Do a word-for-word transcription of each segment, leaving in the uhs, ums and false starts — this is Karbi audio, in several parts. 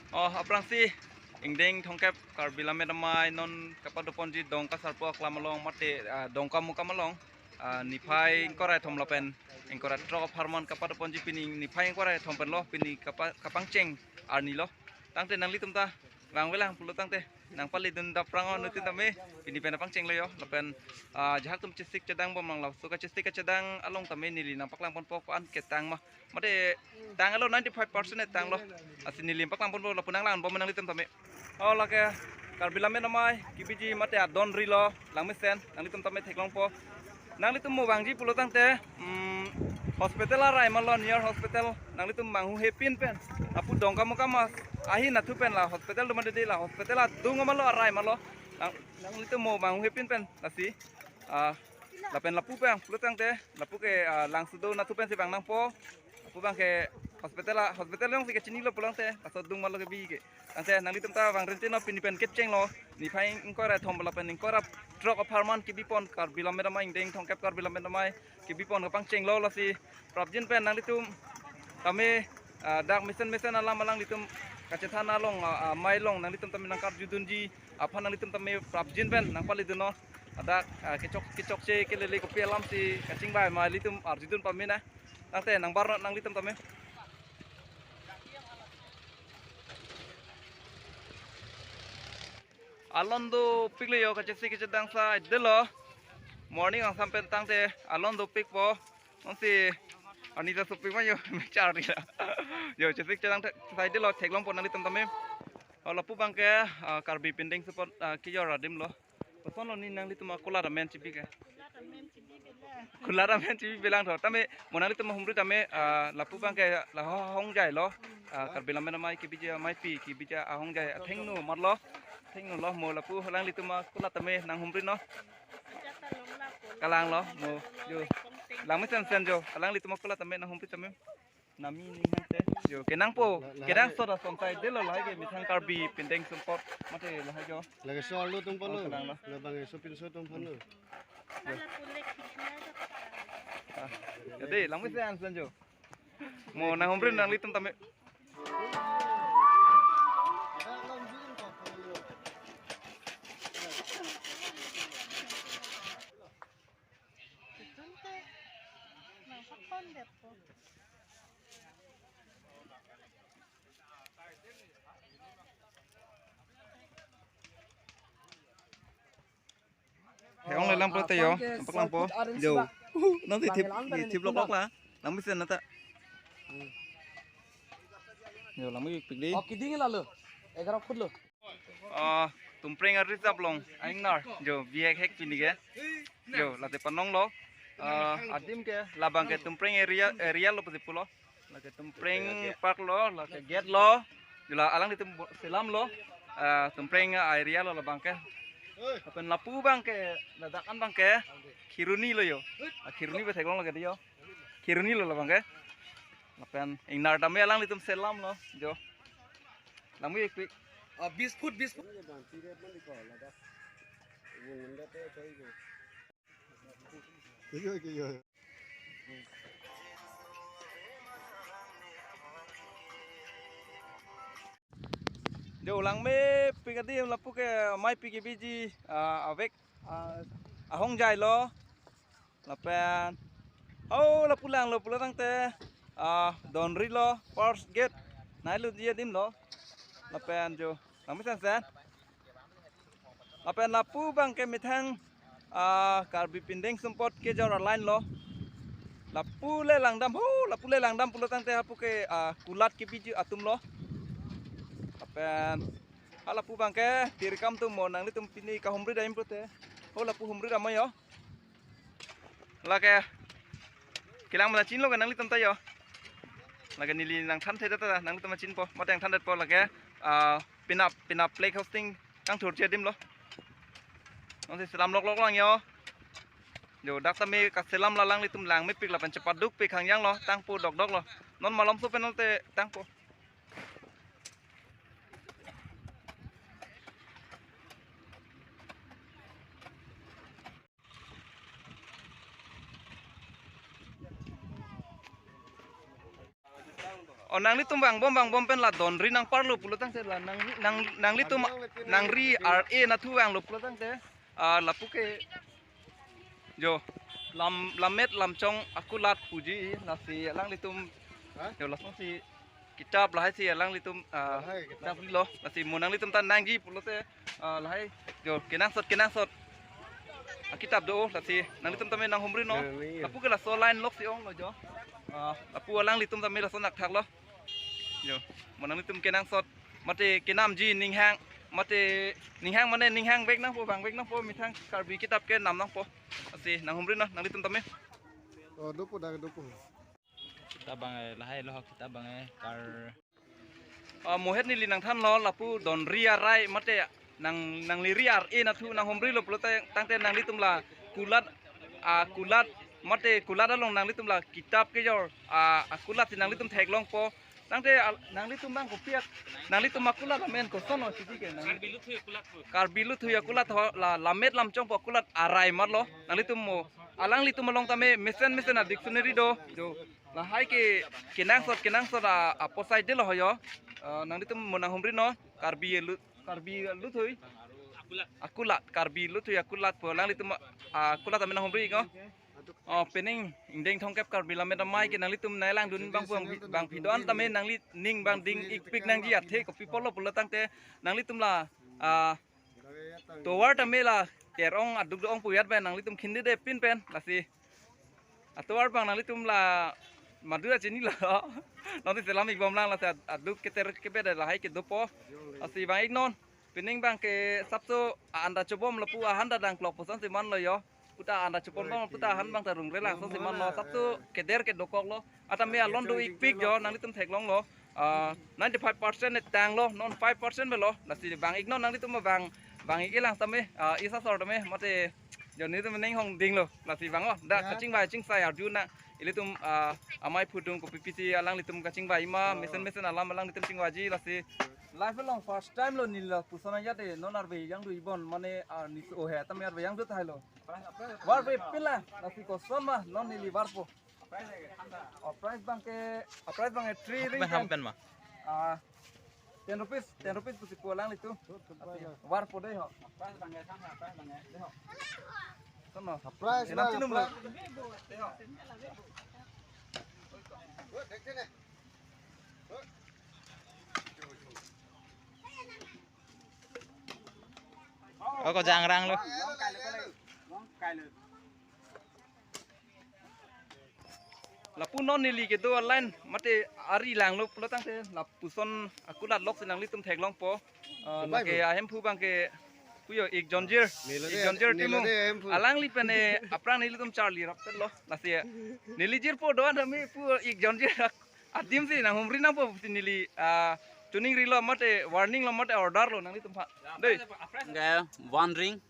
Oh, aphrangsi ingdeng thomkep Karbi Lammet Amei non kapadoponji Dongka Sarpo aklam along mate, ah, Dongkamukam along, ah, niphai ingkoi ra kethom lapen ingkoi ra throk apharman kapadoponji pini niphai ingkoi ra kethom penlo, pini kapa-, kapangcheng arni lo. Tangte nanglitum ta vangvelang pulo tangte nangpalidun daprang-o nutin tame pini pen pangchenglo yo lapen, ah, jahak atum chesik chedang bom lang laso kachesik kachedang along tame neli nangpaklangponpo ko-an ketang ma. Mate tanglo, ninety-five percent tanglo. Lasi neli nangpaklangponpo lapu nanglangbom nanglitum tame. Oh, lake Karbi Lammet Amei kebiji mate adon rilo, langmesen nanglitum tame theklongpo. Nanglitum mo vangji pulo tangte, mm, hospital arai malo, near hospital. Nanglitum manghuhepin pen, lapu Dongkamukam ahin athu pen la hospital do mate de la hospital adung malo, arai malo. Nang, nanglitum mo manghuhepin pen lasi, ah, lapen lapu abang pulo tangte, lapu ke, ah, Langsudo nathu pensi vang nangpo. Lapu abang ke hospital a, hospital alongsi kachinilo pulo tangte, laso adung malo kebi ke. Tangte nanglitum ta vang rente no pini pen kechenglo. Niphai ingkoi ra kethom lapen ingkoi ra throk apharman kebipon Karbi Lammet Amei ingdeng thomkep Karbi Lammet Amei kebipon kapangchenglo lasi prapjin pen nanglitum tame, ah, dak mesen mesen alam alanglitum kachethan along, ah, ah, amei along nanglitum tame nangkarjudunji aphan nanglitum tame prapjin pen nangpalidunnon. Adak, ah, kechok kechokche kelele kopi alamsi kachingvai ma ilitum arjudun pame na. Tangte nangbar nanglitum tame. Alon dopiklo yo, kachesik kachedang saidelo. Morning angsam pen tangte alon dopikpo. Nonsi arni ta sopik ma yo, mechar dia. Yo, chesik chedang te-, saidelo theklongpo nanglitum tame. Oh, lapu abang ke, ah, Karbi Pindeng Support, ah, kejor adim lo. Kosonlo ni nanglitum akulat amen chibi ke? Kulat amen chibi belang tho. Tame mo nanglitum humri tame, ah, lapu abang ke la ho-, Ahongjai lo. Ah, Karbi Lammet Amei kebiji ameipi kebiji Ahongjai athengno marlo. Thengno lo mo lapu alanglitum akulat tame nanghumrinon. Kalanglo mo yo. Langmesen sen jo. Alanglitum akulat tame nanghumri tame. Nami ni hante. Yo, kenangpo, la, la, kenangsot ason saidelo lahai ke methang Karbi Pindeng Support mate lahai jo. Lake so arlo atum pulo. Oh, kenang lo. Labang sopinso atum pulo. Yo. Ah, jadi langmesen sen jo. Mo nanghumri nanglitum tame. He-ong lelang pulote yo, paklang po. Yo. Nang di thip, di thip lok lok la. Langmesen nata. Yo, langmepik di. Oh, kiding la lo. Egarok foot lo. Ah, Tumpreng a-reserve along, a-ingnar. Yo, bihek hek pini ke. Yo, late panong lo. Ah, adim ke, labang ke Tumpreng area, area lo pasi pulo. Lake Tumpreng Park lo, lake gate lo. Jula alanglitum bo-, selam lo. Ah, Tumpreng a-area lo labang ke. Lapen lapu abang ke, ladak an abang ke Kheroni lo yo. Ah, Kheroni pu theklong lake di yo. Kheroni lo labang ke. Lapen ingnar tame alanglitum selam lo jo. Langmepik. Ah, bis foot, bis foot. Iyo, iyo. Jo, langmepik adim lapu ke ameipi kebiji, ah, avek, ah, Ahongjai lo. Lapen, oh, lapu langlo pulo tangte, ah, don rilo, first gate nanglut ji adim lo. Lapen jo, langmesen sen. Lapen lapu abang ke methang, ah, Karbi Pindeng Support kejor a-line lo. Lapu le langdam ho, lapu le langdam pulo tangte hapu ke, ah, kulat kebiji atum lo. Lapen ha lapu abang ke tirkam atum mo nanglitum pini kahumri dam pulote. Ho lapu humri dam yo. Lake kelang mala chinilo ke nanglitum ta yo. Lake neli nangthan theda ta nanglitum chinpo. Mate nangthan detpo lake, ah, penap, penap flag hoisting kangthurji adim lo. Nonsi selam lok lok lang yo. Jo, dak tame kaselam la alanglitum langmepik lapen chepadukpik hangjang lo, tangpo dokdok lo. Non malomso pen non te tangpo. Nanglitum vangbom vangbom pen la donri nangparlo pulo tangte la nang nang nanglitum nangri ar-e nathu vanglo pulo tangte, ah, lapu ke jo lam lammet lamchong akulat puji lasi alanglitum jo lasonsi kitap lahai si alanglitum, ah, lahai kitap. Kitap lo lasi mo nanglitum ta nangji pulote, ah, lahai jo kenangsot kenangsot akitap do lasi nanglitum tame nanghumri non. Nangli. Lapu ke laso line lok si onglo jo. Ah, lapu alanglitum tame laso nakthak lo. Jo, mo nanglitum kenangsot mate kenamji ninghang mate ninghang mane ninghang vek nangpo vang vek nangpo methang Karbi kitap ke nam nangpo. Lasi nanghumri non nanglitum tame. Oh, dopo dak dopo. Kita bang eh, lahai lo kita bang eh, kar. Ah, mohet neli nangthanlo lapu donri arai mate nang nangliri ar-e nathu nanghumrilo pulo tang tangte nanglitum la kulat, ah, kulat mate kulat along nanglitum la kitap kejor, ah, akulat si nanglitum theklongpo. Tangte al- nanglitum bang kopiak nanglitum akulat amen koson o siti ke nang Karbi luthui akulat ho la lammet lamchongpo akulat arai marlo nanglitum mo alanglitum along tame mesen mesen a dictionary do jo. Lahai ke kenangsot kenangsot a aposai delo hoyo. Eh, nanglitum mo nanghumri non Karbi lu Karbi luthui akulat Karbi luthui akulat po alanglitum, ah, akulat tame nanghumri ko. Oh, pening ingdeng thomkep Karbi lammet amei ke nanglitum nai langdun bang puang bang pidon tame nangli ning bang ding ikpik nangji athe kopi polo pulo tangte nanglitum la, ah, tovar tame la terong aduk do-ong puyat pen nanglitum khindide pin pen lasi atovar bang nanglitum la madura chini lo. Nonti selam ikbom lang lasi ad- aduk keter kebet lahai kedopo. Lasi bang iknon. Pening bang ke sapso anda chobom lapu ahan dadang klok puson si manlo yo. Puta anda chopon bom puta ahan bang ta rungre lang son si manlo sapso keder kedokok lo. Ata me alon do ikpik jo nanglitum theklonglo. Ah, ninety five percent ne tanglo non five percent belo. Lasi bang iknon nanglitum bang bang ik ilang tame, ah, isa sor tame mate jo nelitum ning hong dinglo. Lasi bang o da kachingvai chingsai arju na ilitum, ah, amei phudung kopi pisi alanglitum kachingvai ma mesen mesen alam alanglitum chingvaiji lasi. Life along first time lo neli lapuson ajate non arve yang do ibon mane, ah, niso he tame arve yang do thailo. Varve pila lasi koson ma non neli varpo. Oh, prize bang ke, oh, prize bang ke three ring Pen ham pen. Pen ma. Ah, ten rupees, ten rupees pusi pu alanglitum. Varpo dei ho. Prize bang ke tang ha, prize bang ke dei ho. Kono? Prize bang, prize. Ako jangrang lo. Lapu non neli kedo a-line mate ari langlo pulo tangte lapuson akulat lok si nanglitum theklongpo. Ah, lake ahemphu bang ke puyo ik jonjir, ik jonjir timu. Alangli pen aphrang nelitum charli rapet lo. Lasi neli jirpo do-an tame pu ik jonjir adim si nanghumri nangpo si neli, ah, chuning rilo mate warning lo mate order lo nanglitum pha. Dei. Ga one ring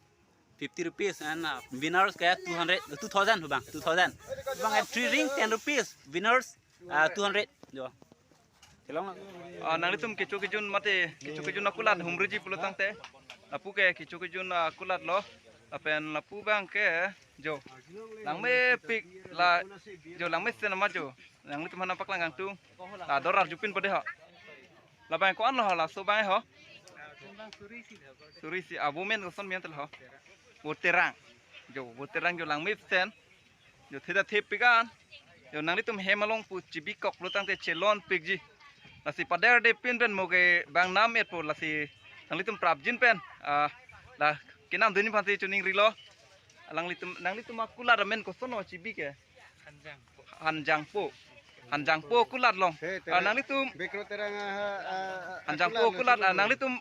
fifty rupees and, uh, winners ke two hundred, two thousand bang, two thousand. Bang, eh, three ring ten rupees, winners, uh, two hundred. Jo. Thelong. Ah, nanglitum kecho kejun mate kecho kejun akulat humriji pulo tangte. Lapu ke kecho kejun, ah, akulat lo. Lapen lapu bang ke jo. Langmepik la jo langmesen ma jo. Nanglitum hana paklang kangtung. La dorar jupin pade ha. Labang ko-an lo ha laso bang ho. Suri si abu men koson men tel ho. Voterang. Jo voterang jo langmesen. Jo theda thepik an. Jo nanglitum hem along pu chibikok lo tangte chelonpikji. Lasi paderde pin pen mo ke bang nam etpo lasi nanglitum prapjin pen. Ah, la kenamdun aphan si chuning rilo. Alanglitum nanglitum akulat amen koson o chibi ke. Hanjangpo. Hanjangpo akulat long. He, ah, terang. Nanglitum. Bikro terang, ah, ah, ah, Hanjangpo akulat, ah, nanglitum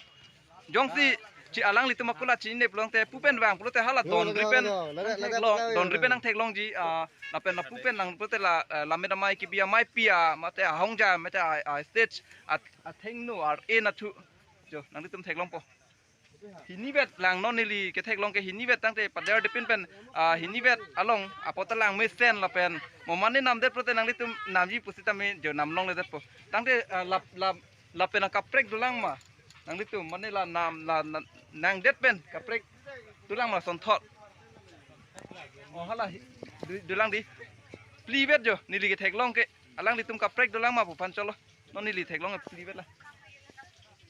jongsi chi alanglitum akulat chinine pulote pu pen vang pulote hala donri pen nangtheklong, donri pen nangtheklongji, ah, lapen lapu pen nang pulote la, ah, lammet amei kebi ameipi a mate ahongja mate a, a stage a, athengno ar-e nathu. Jo, nanglitum theklongpo. Hini vet lang non neli ketheklong ke hini vet tangte paderde pin pen, ah, hini vet along apot ta langmesen lapen mo mane namdet pulote nanglitum namji pusitame jo namlongledetpo. Tangte, ah, lap lap lapen akaprek dolang ma. Nanglitum mane la nam la na- nangdet pen kaprek dolang ma sonthot. Oh hala hi- du- dolang di. Pli vet jo neli ketheklong ke alanglitum kaprek dolang ma pu aphan cholo. Non neli theklong apli bela.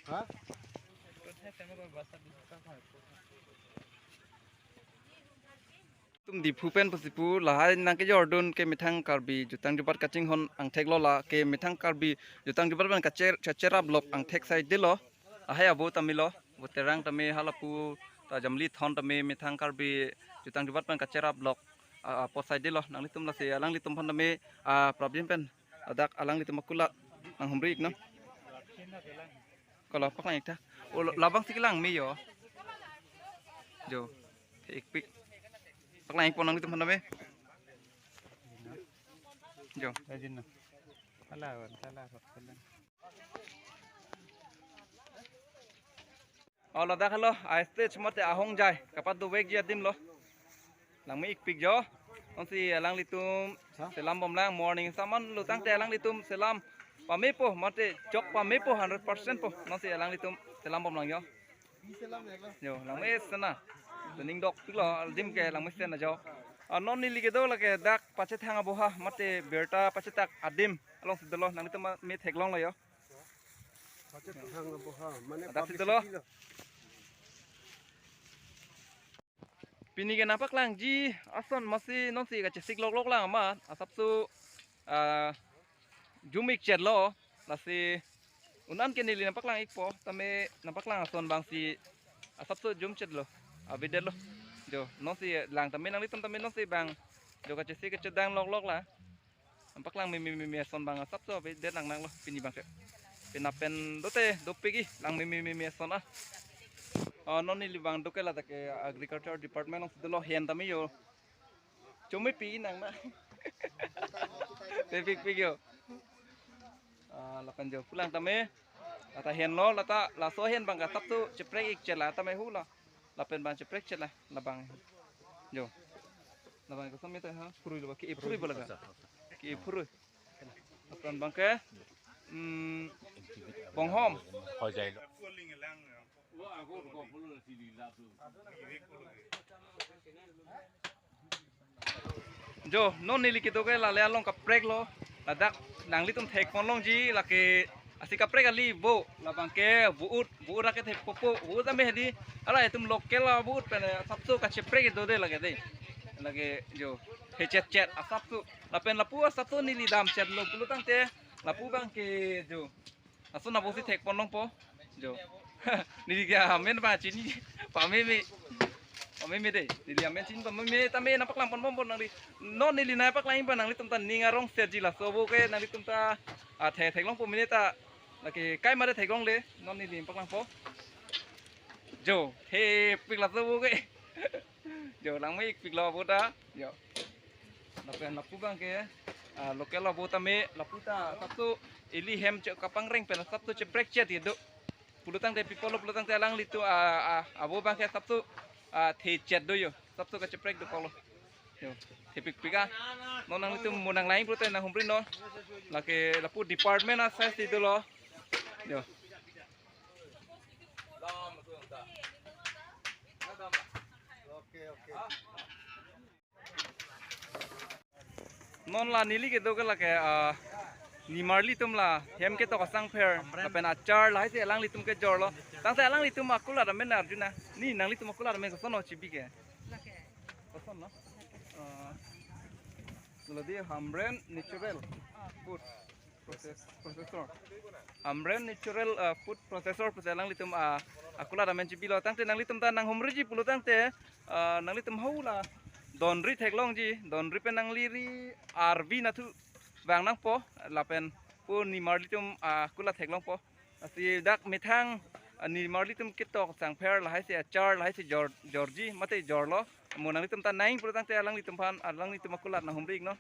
Ha? Tum Diphu pen pusi pu lahai nangkejordun ke methang Karbi jutang jubat kachinghon angthek lo, lake methang Karbi jutang jubat pen kacher kacherap lok angthek saidelo. Lahai abo tame lo, abo Terang tame, halapu ta Jamlithon tame methang Karbi jutang jubat pen kacherap lok, ah, apot saidelo. Nanglitum lasi alanglitum aphan tame, ah, problem pen ladak alanglitum akulat nanghumri ik non. Kalau paklang ik tha. O, labangsi kelang me yo. Jo. Ikpik. Paklang ikpo nanglitum aphan tame. Jo. Rajin na. Salah, salah, salah. O, ladak helo, a stage mate ahongjai kapadovekji adim lo. Langme ikpik jo. Nonsi alanglitum selam bomlang, morning saman lo tangte alanglitum selam pamepo mate jok pamepo, hundred percent po. Nonsi alanglitum selam bomlang jo. Jo, langmesen na. Ning dokpik lo, adim ke langmesen na jo. Ah, non neli kedo lake dak pachethang aboha mate birta pachetak adim alongsi dolo, nanglitum me theklonglo jo. Pachethang aboha, mane dak si publicity dolo. Pini ke nangpaklangji ason masi nonsi kachesik loklok lang amat, asapso, ah, jum ik chet lo, lasi un-an ke neli nangpaklang ikpo, tame nangpaklang ason abangsi asapso jum chet lo, avedetlo. Jo, nonsi lang tame nanglitum tame nonsi bang, jo kachesik kachedang loklok la. Nangpaklang meme meme ason abang asapso avedet nang nang lo pini abang ke. Pina pen dote dopik i lang meme meme ason ah. Oh, non neli abang doke ladak ke agriculture department alongsi dolo, hen tame jo. Chome pi nang na. Tepikpik jo. Ah, lapen jo pulang tame. Lata henlo, lata laso hen abang asapso cheprek ik chet la tame hu la. Lapen abang cheprek chet la, labang. Jo. Labang koson me ta ha, phurui lo ba, ke-e phurui bola ka. Ke-e phurui. Lapen abang ke, hmm, bonghom. Ho jai lo. Jo, non neli kedo ke lale along kaprek lo. Ladak nanglitum thekpon longji lake asi kaprek kali vo. Labang ke vo-ut, vo-ut ake thekpo po, vo-ut ame hedi. Ala itum local avo-ut pen asapso kacheprek dode lake de. Lake jo, thechet chet asapso. Lapen lapu asapso neli dam chet lo pulo tangte, lapu abang ke jo. Laso nabo si thekpon longpo. Jo. Neli ke amen ba chini. Pameme. Pameme de. Neli amen chini pameme tame nangpaklang ponbompo nangli. Non neli nangpaklang ba nanglitum ta ning arong serji laso vo ke nanglitum ta, ah, thek theklongpo mene ta. Lake kai mare theklongle. Non neli paklangpo. Jo. Thepik laso vo ke. Jo, langme ikpik lo vo ta. Jo. Lapen lapu abang ke, ah, local avo tame, lapu ta asapso ili hem che kapangreng pen asapso cheprek chet do. Pulo tangte people lo, pulo tangte alanglitum, ah, ah, avo abang ke asapso, ah, thechet do jo. Asapso kacheprek dokok lo. Jo, thepikpik ah. Non nanglitum mo nanglang pulote nanghumri non. Lake lapu department asai si dolo. Jo. Non la neli kedo ke lake, ah, nimarli atum la hem ketok asangpher lapen achar lahai si alanglitum kejor lo. Tangte alanglitum akulat amen arju nang. Ni nanglitum akulat amen koson lo chibi ke? Koson lo? Ah, lodi Hamren Natural Food Process, processor. Hamren Natural, ah, Food Processor pusi alanglitum, ah, akulat amen chibi lo. Tangte nanglitum ta nanghumriji pulo tangte, ah, nanglitum hau la donri theklongji, donri pen nangli ri arvi nathu vang nangpo, lapen pu nimarli atum, ah, akulat theklongpo. Lasi dak methang, ah, nimarli atum ketok sangpher lahai si achar lahai si jor, jorji mate jorlo. Mo nanglitum ta nang pulo tangte alanglitum aphan, alanglitum akulat nanghumri ik non.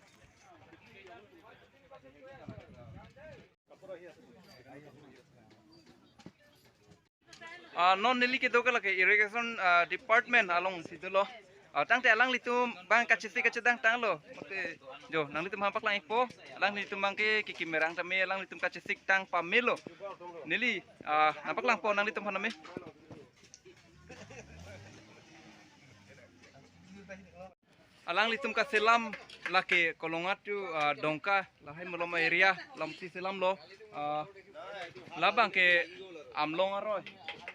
Ah, non neli kedo ke lake irrigation, ah, department alongsi dolo. Ah, tangte alanglitum abang kachesik kachedang tanglo. Mate, jo, nanglitum aphan paklang ikpo. Alanglitum abang ke kiki merang tame alanglitum kachesik tang pamelo. Neli, ah, nangpaklangpo nanglitum aphan tame. Alanglitum kaselam lake Kolonga to, ah, Dongka lahai malom area lamsi selamlo, ah, labang ke Amlong aroi,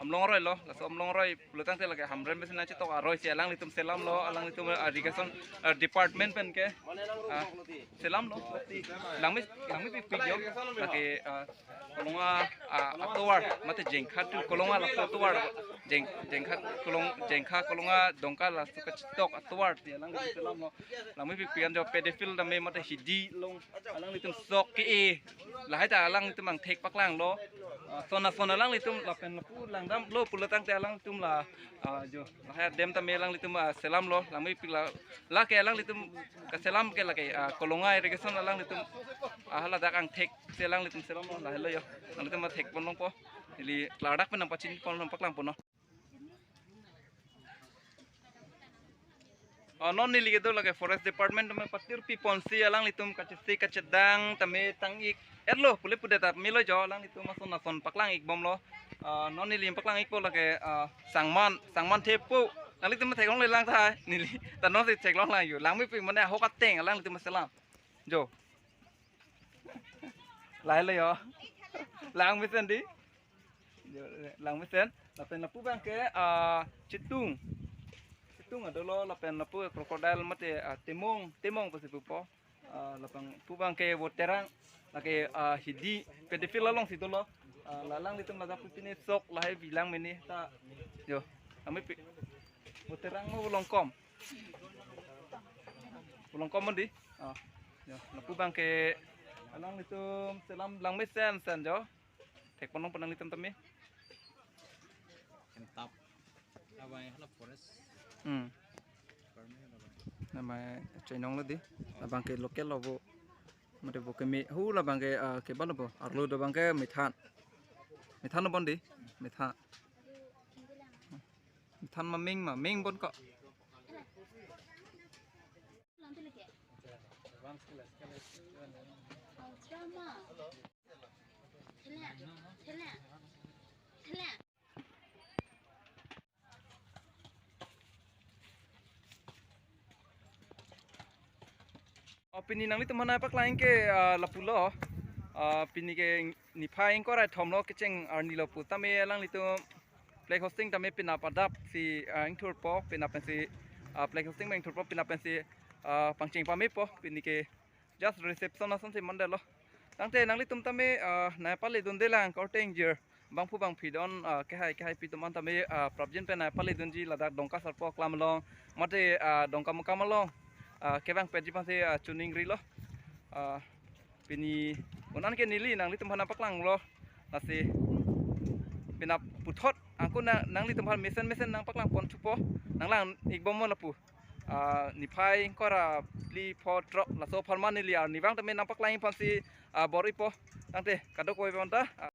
Amlong aroi lo, laso Amlong aroi pulotangte lake Hamren besi nachetok aroi si alanglitum selamlo, alanglitum, ah, irrigation, ah, department pen ke, ah, selamlo, langme, langmepikpik jo, lake, ah, Kolonga, ah, atovar, mate Jengkha to Kolonga laso atovar, Jeng, Jengkha Kolong, Jengkha Kolonga Dongka laso kachetok atovar ti alanglitum selamlo. Langmepikpik an jo paddy field tame mate hidi along alanglitum sok ke-e. Lahai ta alanglitum angthek paklanglo. Ah, sona sona alanglitum lapen lapu langdamlo pulotangte alanglitum la, ah, jo lahai adem tame alanglitum, ah, selamlo. Langmepik la, lake alanglitum kaselam ke lake, ah, Kolonga irrigation alanglitum, ah, haladak angthek si alanglitum selamlo, lahelo jo. Alanglitum thekpon longpo. Ili klardak pen nangpachinipon nangpaklangponlo. Oh, non neli kedo lake forest department tame patirpiponsi alanglitum kachesik kachedang tame tang-ik etlo pule pudet ta melo jo, alanglitum ason ason paklang-ikbomlo. Ah, non neli paklang-ikpo lake, ah, Sangman, Sangman Thepo. Alanglitum theklonglelang tahai, neli ta nonsi theklonglang jo. Langmepik mane ahok ateng alanglitum selam. Jo. Lahelo jo. Langmesen dei. Jo, langmesen. Lapen lapu abang ke, ah, Chitung. Chitung adolo lapen lapu crocodile mate, ah, Temong, Temong pusi pupo. Ah, lapen lapu abang ke Voterang, lake, ah, hidi paddy field alongsi dolo. Ah, la alanglitum ladak pipine sok lahai bilang mene ta. Jo, kami pi-, Voterang mo Volongkom. Volongkom mo dei. Ah, jo, lapu abang ke alanglitum selam langmesensen jo. Thekpon longpo nanglitum tame. Entap. Abai hala forest. Hmm. Department abai. Namai chainong lo dei. Labang ke local lo bo. Mate bo keme hu labang ke, ah, kebalo bo. Arlo dobang ke methan. Methan lo bon dei. Methan. Methan ma meng ma meng bon ko. Oh, pini nanglitum aphan nangpaklang ke, ah, lapulo. Ah, pini ke niphai ingkoi ra kethom lo, kecheng arni lo pu tame alanglitum flag hoisting tame penap adap si, ah, ingthurpo, penap pensi, ah, flag hoisting abang ingthurpo, penap pensi, ah, pangcheng pamepo, pini ke just reception asonsi mandetlo. Tangte nanglitum tame, ah, nangpaledundelang korte ingjir. Bangphu bangphi don, ah, kehai kehaipi atum an tame, ah, prapjin pen nangpaledunji ladak Dongka sarpo aklam along. Mate, ah, Dongkamukam along. Ah, kevangpetji aphansi, ah, choningrilo. Ah, pini un-an ke neli nanglitum aphan nangpaklanglo. Lasi penap puthot angko na, nanglitum aphan mesen mesen nangpaklangpon thupo. Nanglang-ikbomnon lapu. Ah, niphai ingkoi ra phli pho throk laso apharman neli arnivang tame nangpaklang aphansi, ah, bor-ipo. Tangte kadokave anta, ah,